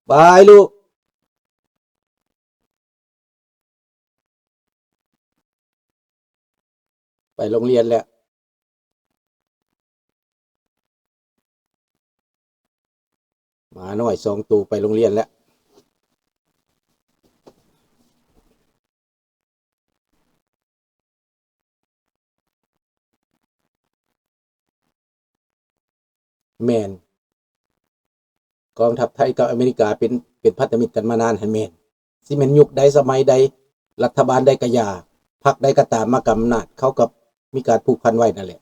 ບາຍລູກ. ໄປໂຮງຮຽນແລ້ວ. ໝານ້ອຍສອງໂຕໄປໂຮງຮຽນແລ້ວ. ແມ່ນ. ກອງທັບໄທກັບອາເມລິກາເປັນ ເປັນພັນທະມິດກັນມານານຫັ້ນແມ່ນ. ຊິແມ່ນຍຸກໃດສະໄໝໃດ ລັດຖະບານໃດກະຢ່າ ພັກໃດກະຕາມມາກຳອຳນາດ ເຂົາກໍມີການຜູກພັນໄວ້ນັ້ນແຫຼະ.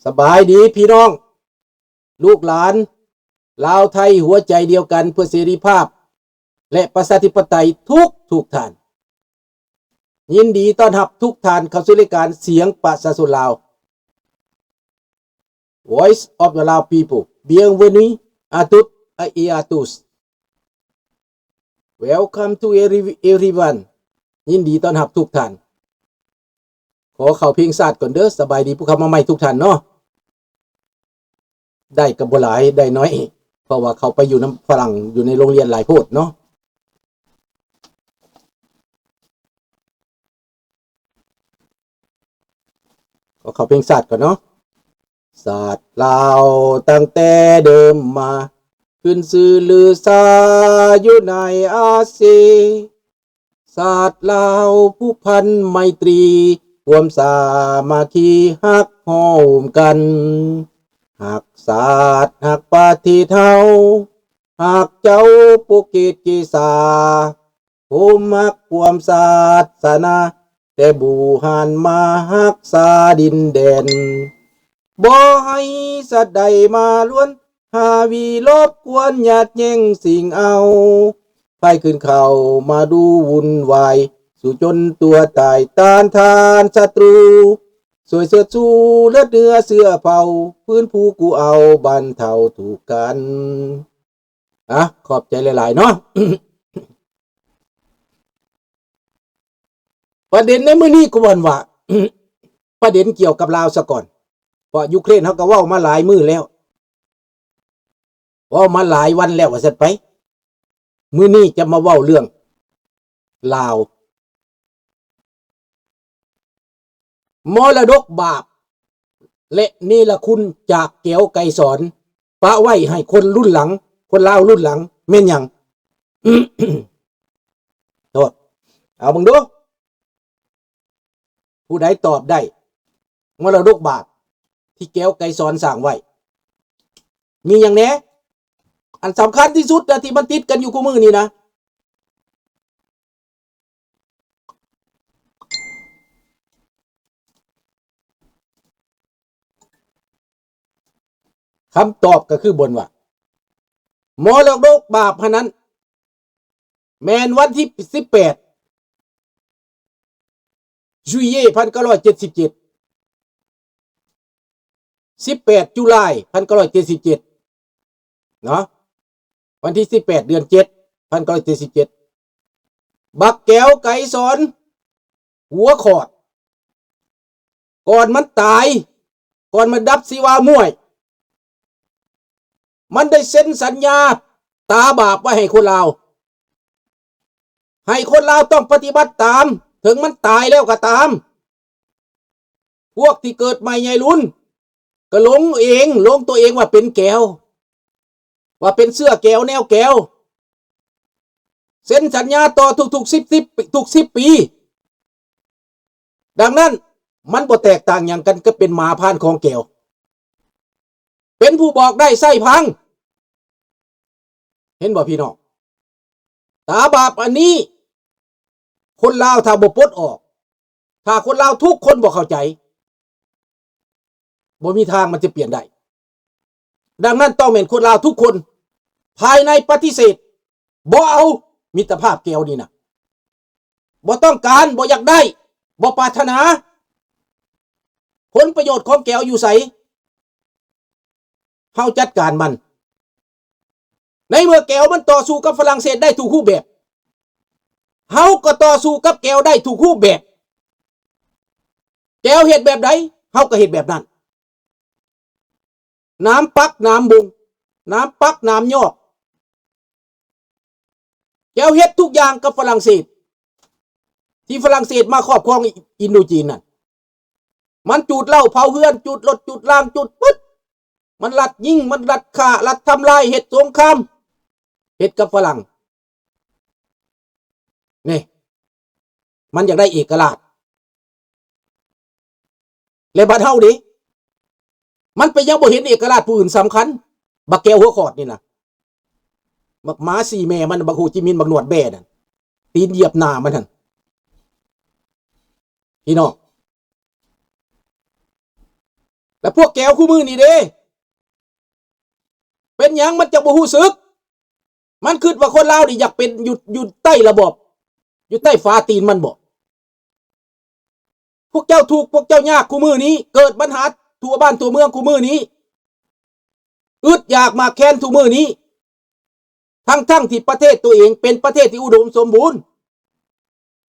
ສະບາຍດີພີ່ນ້ອງ ລູກຫຼານ ລາວໄທຫົວໃຈດຽວກັນເພື່ອເສລີພາບ ແລະ ປະຊາທິປະໄຕທຸກໆທ່ານ. ຍິນດີຕ້ອນຮັບທຸກທ່ານເຂົ້າສູ່ລາຍການສຽງປະຊາຊົນລາວ Voice of the Lao People. Bienvenue à toutes et à tous. Welcome to every- everyone. ຍິນດີຕ້ອນຮັບທຸກທ່ານ. ຂໍເຂົ້າເພງຊາດກ່ອນເດີ. ສະບາຍດີຜູ້ເຂົ້າມາໃໝ່ທຸກທ່ານເນາະ. ໄດ້ກໍບໍ່ຫຼາຍ ໄດ້ໜ້ອຍ ເພາະວ່າເຂົ້າໄປຢູ່ນຳຝຣັ່ງ ຢູ່ໃນໂຮງຮຽນຫຼາຍໂພດເນາະ. ຂໍເຂົ້າເພງຊາດກ່ອນເນາະ. ຊາດລາວຕັ້ງແຕ່ເດີມມາ ຂຶ້ນຊື່ລືຊາຢູ່ໃນອາຊີ ຊາດລາວຜູກພັນໄມຕີ ຮ່ວມສາມັກຄີຮັກໂຮມກັນ ຮັກຊາດຮັກປະເທດເຮົາ ຮັກເຈົ້າປົກເກດເກສາ ໂຮມຮັກຮ່ວມສາສະໜາ ແຕ່ບູຮານມາຮັກສາດິນແດນ ບໍ່ໃຫ້ສັດໃດມາລວນ ຫາວີລົບກວນຍາດແຍ່ງຊິງເອົາ ໃຜຂຶ້ນເຂົ້າມາດູວຸ່ນວາຍ ສູ້ຈົນຕົວຕາຍຕ້ານທານສັດຕູ ຊ່ວຍເຊີດຊູເລືອດເນື້ອເຊື້ອເຜົ່າ ຟື້ນຟູກູ້ເອົາບັນເທົາທຸກກັນ. ອ່ະ ຂອບໃຈຫຼາຍໆເນາະ. ປະເດັນໃນມື້ນີ້ກໍບ່ອນວ່າ ປະເດັນກ່ຽວກັບລາວສາກ່ອນ ເພາະຢູເຄຣນເຮົາກໍເວົ້າມາຫຼາຍມື້ແລ້ວ ເວົ້າມາຫຼາຍວັນແລ້ວວ່າຊັ້ນໄປ. ມື້ນີ້ຈະມາເວົ້າເລື່ອງລາວ ມໍລະດົກບາບ ແລະ ເນລະຄຸນຈາກແກວໄກສອນ ປະໄວ້ໃຫ້ຄົນລຸ້ນຫຼັງ ຄົນລາວລຸ້ນຫຼັງ ແມ່ນຫຍັງ? ໂທດ ເອົາເບິ່ງດູ ຜູ້ໃດຕອບໄດ້ ມໍລະດົກບາບທີ່ແກວໄກສອນສ້າງໄວ້ ມີຫຍັງແດ່? ອັນສຳຄັນທີ່ສຸດນະ ທີ່ມັນຕິດກັນຢູ່ຄູ່ມື້ນີ້ນະ ຄຳຕອບກໍຄືບ່ອນວ່າ ມໍລະດົກບາບຫັ້ນນັ້ນ ແມ່ນວັນທີສິບແປດ Juillet ພັນເກົ້າຮ້ອຍເຈັດສິບເຈັດ ສິບແປດ July ພັນເກົ້າຮ້ອຍເຈັດສິບເຈັດເນາະ ວັນທີສິບແປດ ເດືອນເຈັດ ພັນເກົ້າຮ້ອຍເຈັດສິບເຈັດ ບັກແກວໄກສອນ ຫົວຂອດ ກ່ອນມັນຕາຍ ກ່ອນມັນດັບຊີວາມ້ວຍ ມັນໄດ້ເຊັນສັນຍາຕາບາບໄວ້ໃຫ້ຄົນລາວ ໃຫ້ຄົນລາວຕ້ອງປະຕິບັດຕາມ ເຖິງມັນຕາຍແລ້ວກໍຕາມ. ພວກທີ່ເກີດໃໝ່ໃຫຍ່ລຸນ ກໍຫຼົງເອງ ຫຼົງຕົວເອງວ່າເປັນແກວ ວ່າເປັນເຊື້ອແກວແນວແກວ ເຊັນສັນຍາຕໍ່ທຸກໆສິບ ສິບ ທຸກສິບປີ. ດັ່ງນັ້ນ ມັນບໍ່ແຕກຕ່າງຫຍັງກັນກັບເປັນໝາພານຂອງແກວ ເປັນຜູ້ບອກໄດ້ໃຊ້ພັງ. ເຫັນບໍ່ພີ່ນ້ອງ? ຕາບາບອັນນີ້ ຄົນລາວຖ້າບໍ່ປົດອອກ ຖ້າຄົນລາວທຸກຄົນບໍ່ເຂົ້າໃຈ ບໍ່ມີທາງມັນຈະປ່ຽນໄດ້. ດັ່ງນັ້ນ ຕ້ອງແມ່ນຄົນລາວທຸກຄົນ ພາຍໃນປະຕິເສດ ບໍ່ເອົາມິດຕະພາບແກວນີ້ນະ ບໍ່ຕ້ອງການ ບໍ່ຢາກໄດ້ ບໍ່ປາດຖະໜາ. ຜົນປະໂຫຍດຂອງແກວຢູ່ໃສ? ເຮົາຈັດການມັນ. ໃນເມື່ອແກວມັນຕໍ່ສູ້ກັບຝຣັ່ງເສດໄດ້ທຸກຮູບແບບ ເຮົາກໍຕໍ່ສູ້ກັບແກວໄດ້ທຸກຮູບແບບ. ຈ ວເຮັດແບບໃດ ເຮົາກໍເຮັດແບບນັ້ນ. ໜາມປັກໜາມບົງ ໜາມປັກໜາມຍອກ ແກວເຮັດທຸກຢ່າງກັບຝຣັ່ງເສດ ທີ່ຝຣັ່ງເສດມາຄອບຄອງອິນໂດຈີນນັ້ນ. ມັນຈູດເຫຼົ້າເຜົາເຮືອນ ຈູດລົດ ຈູດລາງ ຈູດປຶດ ມັນລັດຍິງ ມັນລັດຂ້າ ລັດທຳລາຍ ເຮັດສົງຄາມ ເຮັດກັບຝຣັ່ງ. ນີ້ ມັນຢາກໄດ້ເອກະລາດ ແລະບັດເຮົາເດ ມັນເປັນຫຍັງບໍ່ເຫັນເອກະລາດຜູ້ອື່ນສຳຄັນ? ບັກແກວຫົວຂອດນີ້ນະ ບັກໝາສີ່ແມ່ມັນ ບັກໂຮຈິມິນ ບັກໜວດແບ້ນັ້ນ ຕີນຢຽບໜ້າມັນຫັ້ນ ພີ່ນ້ອງ. ແລະພວກແກວຄູ່ມື້ນີ້ເດ ເປັນຫຍັງມັນຈະບໍ່ຮູ້ສຶກ? ມັນຄິດວ່າຄົນລາວນີ້ຢາກເປັນ ຢູ່ ຢູ່ໃຕ້ລະບອບ ຢູ່ໃຕ້ຝາຕີນມັນບໍ? ພວກເຈົ້າທຸກ ພວກເຈົ້າຍາກຄູ່ມື້ນີ້ ເກີດບັນຫາທົ່ວບ້ານທົ່ວເມືອງຄູ່ມື້ນີ້ ອຶດຢາກໝາກແຄນທຸກມື້ນີ້ ທັງໆທີ່ປະເທດຕົວເອງເປັນປະເທດທີ່ອຸດົມສົມບູນ,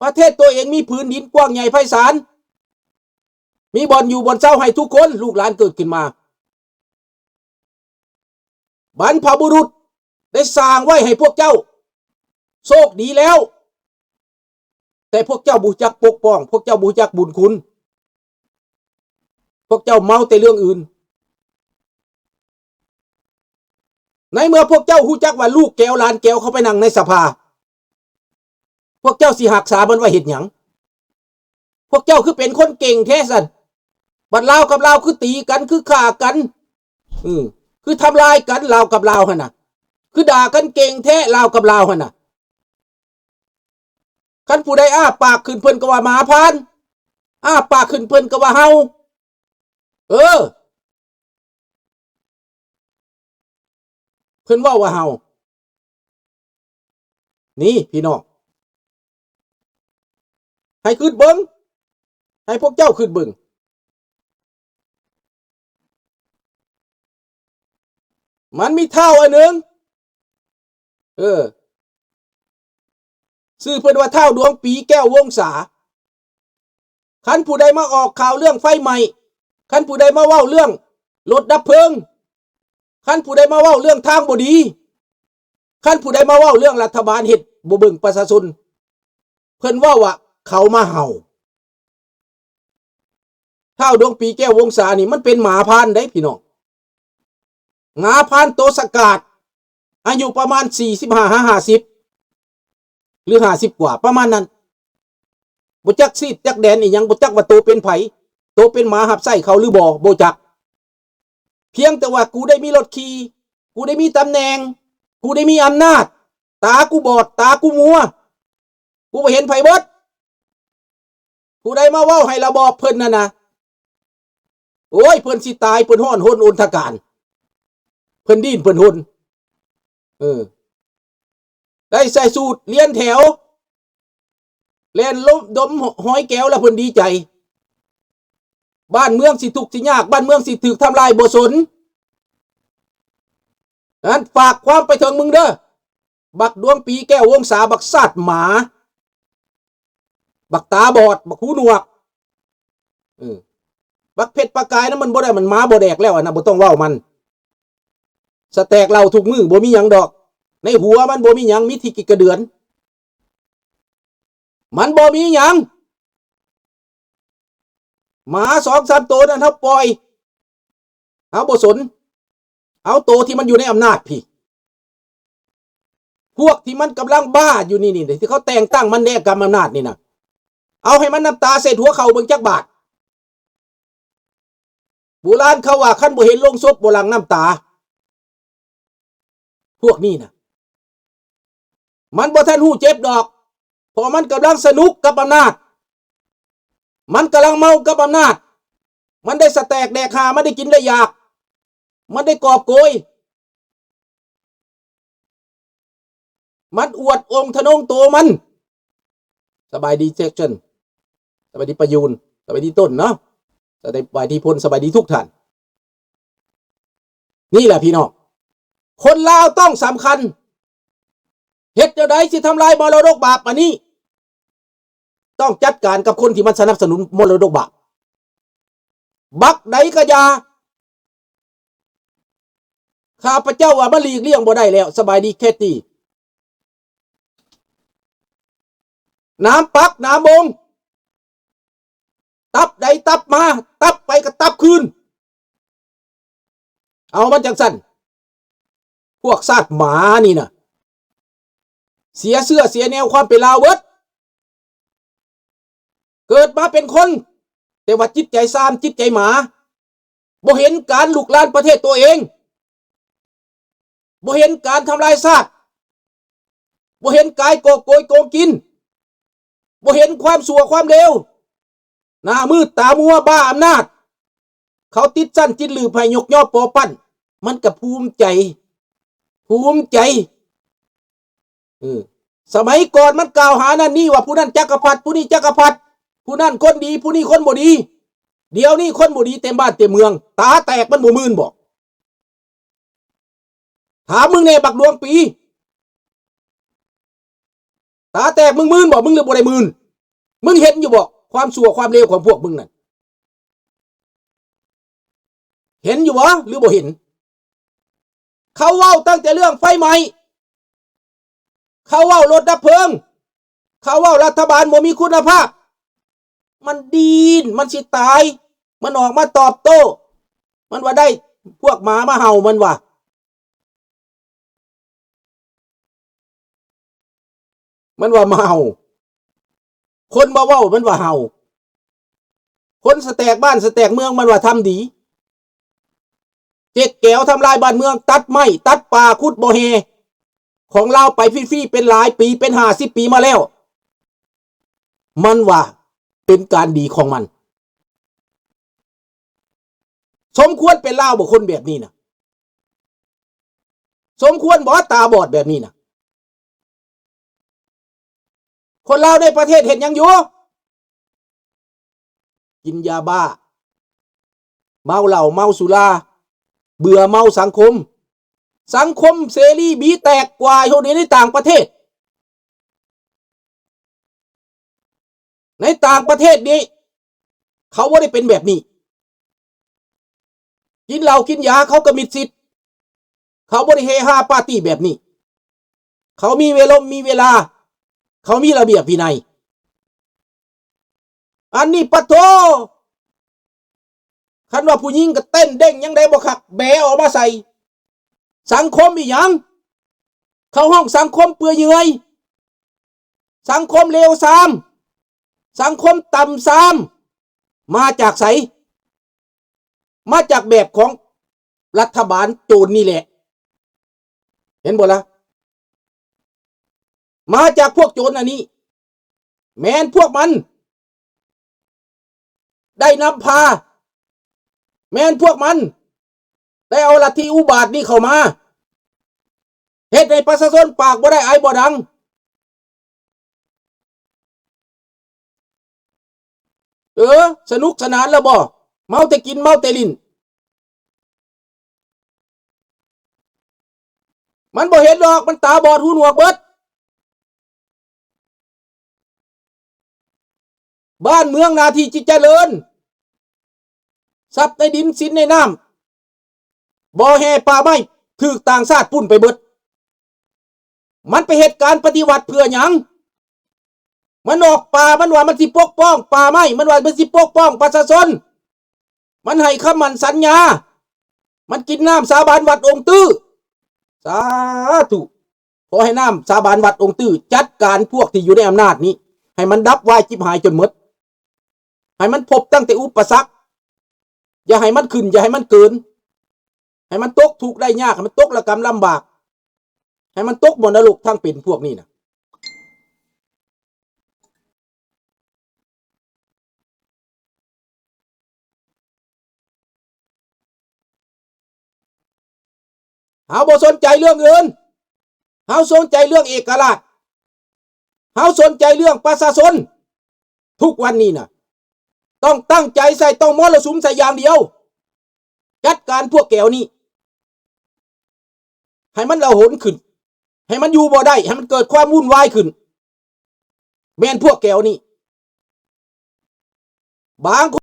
ປະເທດຕົວເອງມີຜືນດິນກວ້າງໃຫຍ່ໄພສານ, ມີບ່ອນຢູ່ບ່ອນເຊົາໃຫ້ທຸກຄົນ ລູກຫຼານເກີດຂຶ້ນມາ. ບັນພະບຸລຸດໄດ້ສ້າງໄວ້ໃຫ້ພວກເຈົ້າ ໂຊກດີແລ້ວ, ແຕ່ພວກເຈົ້າບໍ່ຮູ້ຈັກປົກປ້ອງ, ພວກເຈົ້າບໍ່ຮູ້ຈັກບຸນຄຸນ, ພວກເຈົ້າເມົາແຕ່ເລື່ອງອື່ນ. ໃນເມື່ອພວກເຈົ້າຮູ້ຈັກວ່າລູກແກວຫຼານແກວເຂົ້າໄປນັ່ງໃນສະພາ, ພວກເຈົ້າຊິຮັກສາມັນໄວ້ເຮັດຫຍັງ? ພວກເຈົ້າຄືເປັນຄົນເກັ່ງແທ້ຊັ້ນ? ບັດລາວກັບລາວຄືຕີກັນ, ຄືຂ້າກັນ, ເອີ, ຄືທຳລາຍກັນ, ລາວກັບລາວຫັ້ນນະ, ຄືດ່າກັນເກັ່ງແທ້, ລາວກັບລາວຫັ້ນນະ. ຄັນຜູ້ໃດອ້າປາກຂຶ້ນເພິ່ນກໍວ່າໝາພານ, ອ້າປາກຂຶ້ນເພິ່ນກໍວ່າເຫົ່າ. ເອີ, ເພິ່ນເວົ້າວ່າເຫົ່າ. ນີ້ພີ່ນ້ອງ, ໃຫ້ຄິດເບິ່ງ, ໃຫ້ພວກເຈົ້າຄິດເບິ່ງ. ມັນມີທ້າວອັນໜຶ່ງ, ເອີ, ຊື່ເພິ່ນວ່າທ້າວດວງປີແກ້ວວົງສາ. ຄັນຜູ້ໃດມາອອກຂ່າວເລື່ອງໄຟໄໝ້, ຄັນຜູ້ໃດມາເວົ້າເລື່ອງລົດດັບເພີງ, ຄັນຜູ້ໃດມາເວົ້າເລື່ອງທາງບໍ່ດີ, ຄັນຜູ້ໃດມາເວົ້າເລື່ອງລັດຖະບານເຮັດບໍ່ເບິ່ງປະຊາຊົນ, ເພິ່ນເວົ້າວ່າເຂົາມາເຫົ່າ. ທ້າວດວງປີແກ້ວວົງສານີ້ມັນເປັນໝາພານເດ້ພີ່ນ້ອງ, ໝາພານໂຕສະກາດ, ອາຍຸປະມານສີ່ສິບຫ້າຫາຫ້າສິບ ຫຼື ຫ້າສິບກວ່າ ປະມານນັ້ນ. ບໍ່ຈັກຊີດຈັກແດນອີ່ຫຍັງ, ບໍ່ຈັກວ່າໂຕເປັນໃຜ, ໂຕເປັນໝາຮັບໃຊ້ເຂົາຫຼືບໍ່, ບໍ່ຈັກ. ພຽງແຕ່ວ່າກູໄດ້ມີລົດຂີ່, ກູໄດ້ມີຕຳແໜ່ງ, ກູໄດ້ມີອຳນາດ, ຕາກູບອດ, ຕາກູມົວ, ກູບໍ່ເຫັນໃຜເບິດ. ຜູ້ໃດມາເວົ້າໃຫ້ລະບອບເພິ່ນນັ້ນນະ, ໂອ້ຍ, ເພິ່ນຊິຕາຍ, ເພິ່ນຮ້ອນຮົນອົນທະການ, ເພິ່ນດີ້ນເພິ່ນຮົນ. ເອີ, ໄດ້ໃສ່ສູດລຽນແຖວ, ແລ່ນລົມ ດົມຫອຍແກ້ວແລ້ວເພິ່ນດີໃຈ. ບ້ານເມືອງຊິທຸກຊິຍາກ, ບ້ານເມືອງຊິຖືກທຳລາຍ, ບໍ່ສົນ. ນັ້ນ ຝາກຄວາມໄປເຖິງມຶງເດີ້, ບັກດວງປີແກ້ວວົງສາ, ບັກຊາດໝາ, ບັກຕາບອດ, ບັກຫູໜວກ. ເອີ, ບັກເພັດປະກາຍນະ, ມັນບໍ່ໄດ້, ມັນໝາບໍ່ແດກແລ້ວ, ອັນນັ້ນບໍ່ຕ້ອງເວົ້າມັນ. ສະແຕກເຫຼົ້າທຸກມື້, ບໍ່ມີຫຍັງດອກ. ໃນຫົວມັນບໍ່ມີຫຍັງ, ມີແຕ່ຂີ້ກະເດືອນ. ມັນບໍ່ມີຫຍັງ. ໝາສອງສາມໂຕນັ້ນເຮົາປ່ອຍ, ເຮົາບໍ່ສົນ. ເອົາໂຕທີ່ມັນຢູ່ໃນອຳນາດພີ້, ພວກທີ່ມັນກຳລັງບ້າຢູ່ນີ້ນີ້, ທີ່ເຂົາແຕ່ງຕັ້ງມັນແນກຳອຳນາດນີ້ນະ, ເອົາໃຫ້ມັນນ້ຳຕາເຊັດຫົວເຂົ່າເບິ່ງຈັກບາດ. ໂບລານເຂົາວ່າ ຄັນບໍ່ເຫັນໂລງສົບບໍ່ຫຼັ່ງນ້ຳຕາ. ພວກນີ້ນະ ມັນບໍ່ທັນຮູ້ເຈັບດອກ, ເພາະມັນກຳລັງສະໜຸກກັບອຳນາດ, ມັນກຳລັງເມົາກັບອຳນາດ, ມັນໄດ້ສະແຕກແດກຫາ, ມັນໄດ້ກິນໄດ້ຢາກ, ມັນໄດ້ກອບໂກຍ. ມັນອວດອົງທະນົງໂຕມັນ. ສະບາຍດີແຈັກສັນ, ສະບາຍດີປະຢູນ, ສະບາຍດີຕົ້ນເນາະ, ສະບາຍດີພົນ, ສະບາຍດີທຸກທ່ານ. ນີ້ແຫຼະພີ່ນ້ອງ, ຄົນລາວຕ້ອງສຳຄັນ. ເຮັດແນວໃດຊິທຳລາຍມໍລະດົກບາບອັນນີ້? ຕ້ອງຈັດການກັບຄົນທີ່ມັນສະໜັບສະໜູນມໍລະດົກບາບ. ບັກໃດກະຢ່າ ຂ້າພະເຈົ້າວ່າມັນຫຼີກລ່ຽງບໍ່ໄດ້ແລ້ວ. ສະບາຍດີແຄຕີ. ໜາມປັກໜາມບົງ ຕັບໃດຕັບມາ ຕັບໄປກໍຕັບຄືນ ເອົາມັນຈັ່ງຊັ້ນ. ພວກຊາດໝານີ້ນະ ເສຍເຊື້ອເສຍແນວຄວາມເປັນລາວເບິດ. ເກີດມາເປັນຄົນ ແຕ່ວ່າຈິດໃຈຊາມ ຈິດໃຈໝາ. ບໍ່ເຫັນການລຸກລານປະເທດຕົວເອງ, ບໍ່ເຫັນການທຳລາຍຊາດ, ບໍ່ເຫັນກາຍກອບໂກຍໂກງກິນ, ບໍ່ເຫັນຄວາມຊົ່ວຄວາມເລວ, ໜ້າມືດຕາມົວ ບ້າອຳນາດ. ເຂົາຕິດຊັ້ນຈິດລືບໃຫ້ຍົກຍໍປໍປັ້ນ, ມັນກະພູມໃຈ, ພູມໃຈ. ເອີ ສະໄໝກ່ອນມັນກ່າວຫານັ້ນນີ້ວ່າ ຜູ້ນັ້ນຈັກກະພັດ ຜູ້ນີ້ຈັກກະພັດ ຜູ້ນັ້ນຄົນດີ ຜູ້ນີ້ຄົນບໍ່ດີ. ດຽວນີ້ຄົນບໍ່ດີເຕັມບ້ານເຕັມເມືອງ. ຕາແຕກມັນບໍ່ມື່ນບໍ? ຖາມມຶງແດ່ບັກດວງປີ ຕາແຕກມຶງມື່ນບໍ? ມຶງຫຼືບໍ່ໄດ້ມື່ນ? ມຶງເຫັນຢູ່ບໍ ຄວາມຊົ່ວຄວາມເລວຂອງພວກມຶງນັ້ນ? ເຫັນຢູ່ບໍ ຫຼືບໍ່ເຫັນ? ເຂົາເວົ້າຕັ້ງແຕ່ເລື່ອງໄຟໄໝ້, ເຂົາເວົ້າລົດດັບເພີງ, ເຂົາເວົ້າລັດຖະບານບໍ່ມີຄຸນນະພາບ. ມັນດີ້ນ ມັນຊິຕາຍ, ມັນອອກມາຕອບໂຕ້. ມັນວ່າໄດ້ພວກໝາມາເຫົ່າ, ມັນວ່າ ມັນວ່າມາເຫົ່າ. ຄົນມາເວົ້າ ມັນວ່າເຫົ່າ. ຄົນສະແຕກບ້ານສະແຕກເມືອງ ມັນວ່າທຳດີ. ເຈັກແກວທຳລາຍບ້ານເມືອງ, ຕັດໄມ້ ຕັດປ່າ, ຂຸດບໍ່ແຮ່ຂອງລາວໄປຟຣີໆ ເປັນຫຼາຍປີ ເປັນຫ້າສິບປີມາແລ້ວ. ມັນວ່າເປັນການດີຂອງມັນ. ສົມຄວນເປັນລາວບໍ່ ຄົນແບບນີ້ນະ? ສົມຄວນບໍ່ ຕາບອດແບບນີ້ນະ? ຄົນລາວໃນປະເທດເຮັດຫຍັງຢູ່? ກິນຢາບ້າ, ເມົາເຫຼົ້າເມົາສຸລາ, ເບື່ອເມົາສັງຄົມ. ສັງຄົມເສລີບີແຕກກວ່າຢູ່ໃນຕ່າງປະເທດ. ໃນຕ່າງປະເທດນີ້ ເຂົາບໍ່ໄດ້ເປັນແບບນີ້. ກິນເຫຼົ້າກິນຢາ ເຂົາກະມິດຊິດ. ເຂົາບໍ່ໄດ້ເຮຮາປາຕີ້ແບບນີ້. ເຂົາມີເວລົມມີເວລາ. ເຂົາມີລະບຽບວິໄນ. ອັນນີ້ປະໂທ! ຄັນວ່າຜູ້ຍິງກະເຕັ້ນເດ້ງ ຍັງໄດ້ບໍ່ຄັກ ແບອອກມາໃສ່. ສັງຄົມອີ່ຫຍັງ? ເຂົາຮ້ອງສັງຄົມເປື່ອຍເຫຍື່ອຍ, ສັງຄົມເລວຊາມ, ສັງຄົມຕ່ຳຊາມ. ມາຈາກໃສ? ມາຈາກແບບຂອງລັດຖະບານໂຈນນີ້ແຫຼະ. ເຫັນບໍ່ລະ? ມາຈາກພວກໂຈນອັນນີ້. ແມ່ນພວກມັນໄດ້ນຳພາ, ແມ່ນພວກມັນໄດ້ເອົາລັດທິອຸບາດນີ້ເຂົ້າມາ ເຮັດໃຫ້ປະຊາຊົນປາກບໍ່ໄດ້ ອາຍບໍ່ດັງ. ເອີ ສະໜຸກສະໜານລະບໍ? ເມົາແຕ່ກິນ ເມົາແຕ່ຫຼິ້ນ. ມັນບໍ່ເຫັນດອກ, ມັນຕາບອດຫູໜວກເບິດ. ບ້ານເມືອງໜ້າທີ່ຈິດຈະເລີນ, ຊັບໃນດິນສິນໃນນ້ຳ, ບໍ່ແຮ່ປ່າໄມ້ ຖືກຕ່າງຊາດປຸ້ນໄປເບິດ. ມັນໄປເຮັດການປະຕິວັດເພື່ອຫຍັງ? ມັນອອກປ່າ ມັນວ່າມັນຊິປົກປ້ອງປ່າໄມ້, ມັນວ່າມັນຊິປົກປ້ອງປະຊາຊົນ. ມັນໃຫ້ຄຳໝັ້ນສັນຍາ, ມັນກິນນ້ຳສາບານວັດອົງຕື້. ສາທຸ. ຂໍໃຫ້ນ້ຳສາບານວັດອົງຕື້ຈັດການພວກທີ່ຢູ່ໃນອຳນາດນີ້ ໃຫ້ມັນດັບວາຍຈິບຫາຍຈົນໝົດ. ໃຫ້ມັນພົບຕັ້ງແຕ່ອຸປະສັກ, ຢ່າໃຫ້ມັນຂຶ້ນ, ຢ່າໃຫ້ມັນເກີນ, ໃຫ້ມັນຕົກທຸກໄດ້ຍາກ, ໃຫ້ມັນຕົກລະກຳລຳບາກ, ໃຫ້ມັນຕົກມໍນະລົກທັງເປັນພວກນີ້ນະ. ເຮົາບໍ່ສົນໃຈເລື່ອງອື່ນ, ເຮົາສົນໃຈເລື່ອງເອກະລາດ, ເຮົາສົນໃຈເລື່ອງປະຊາຊົນ. ທຸກວັນນີ້ນະ ຕ້ອງຕັ້ງໃຈໃສ່, ຕ້ອງມໍລະສຸມໃສ່ຢ່າງດຽວ. ຈັດການພວກແກວນີ້ ໃຫ້ມັນລະຫົນຂຶ້ນ, ໃຫ້ມັນຢູ່ບໍ່ໄດ້, ໃຫ້ມັນເກີດຄວາມວຸ່ນວາຍຂຶ້ນ. ແມ່ນພວກແກວນີ້ ບາງຄົນ